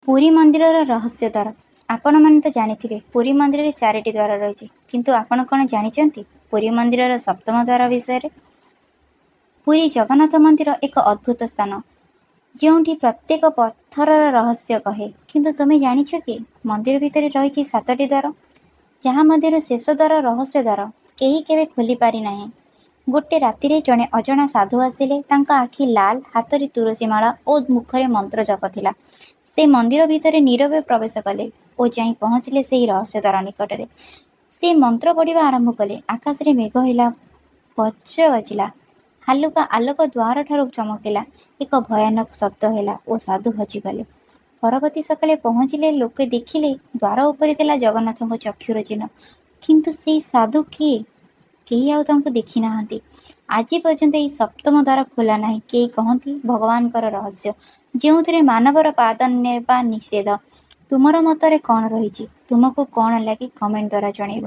ପୁରୀ ମନ୍ଦିରର ରହସ୍ୟ ଦ୍ୱାର। ଆପଣମାନେ ତ ଜାଣିଥିବେ ପୁରୀ ମନ୍ଦିରରେ ଚାରିଟି ଦ୍ୱାର ରହିଛି, କିନ୍ତୁ ଆପଣ କ'ଣ ଜାଣିଛନ୍ତି ପୁରୀ ମନ୍ଦିରର ସପ୍ତମ ଦ୍ୱାର ବିଷୟରେ? ପୁରୀ ଜଗନ୍ନାଥ ମନ୍ଦିର ଏକ ଅଦ୍ଭୁତ ସ୍ଥାନ, ଯେଉଁଠି ପ୍ରତ୍ୟେକ ପଥରର ରହସ୍ୟ କହେ। କିନ୍ତୁ ତୁମେ ଜାଣିଛ କି ମନ୍ଦିର ଭିତରେ ରହିଛି ସାତଟି ଦ୍ୱାର, ଯାହା ମଧ୍ୟରୁ ଶେଷ ଦ୍ୱାର ରହସ୍ୟ ଦ୍ୱାର କେହି କେବେ ଖୋଲି ପାରିନାହିଁ। ଗୋଟେ ରାତିରେ ଜଣେ ଅଜଣା ସାଧୁ ଆସିଲେ। ତାଙ୍କ ଆଖି ଲାଲ, ହାତରେ ତୁଳସୀ ମାଳା ଓ ମୁଖରେ ମନ୍ତ୍ର ଜପ ଥିଲା। ସେ ମନ୍ଦିର ଭିତରେ ନୀରବେ ପ୍ରବେଶ କଲେ ଓ ଯାଇ ପହଞ୍ଚିଲେ ସେହି ରହସ୍ୟ ଦ୍ୱାର ନିକଟରେ। ସେ ମନ୍ତ୍ର ପଢ଼ିବା ଆରମ୍ଭ କଲେ। ଆକାଶରେ ମେଘ ହେଲା, ବଜ୍ର ଗର୍ଜିଲା, ହାଲୁକା ଆଲୋକ ଦ୍ୱାରଠାରୁ ଚମକିଲା, ଏକ ଭୟାନକ ଶବ୍ଦ ହେଲା ଓ ସାଧୁ ହଜିଗଲେ। ପରବର୍ତ୍ତୀ ସକାଳେ ପହଞ୍ଚିଲେ ଲୋକେ ଦେଖିଲେ ଦ୍ୱାର ଉପରେ ଥିଲା ଜଗନ୍ନାଥଙ୍କ ଚକ୍ଷୁର ଚିହ୍ନ। କିନ୍ତୁ ସେଇ ସାଧୁ କିଏ, କେହି ଆଉ ତାଙ୍କୁ ଦେଖିନାହାନ୍ତି। ଆଜି ପର୍ଯ୍ୟନ୍ତ ଏହି ସପ୍ତମ ଦ୍ୱାର ଖୋଲା ନାହିଁ। କେହି କହନ୍ତି ଭଗବାନଙ୍କର ରହସ୍ୟ, ଯେଉଁଥିରେ ମାନବର ପାଦ ନେବା ନିଷେଧ। ତୁମର ମତରେ କ'ଣ ରହିଛି? ତୁମକୁ କ'ଣ ଲାଗେ, କମେଣ୍ଟ ଦ୍ୱାରା ଜଣାଇବ।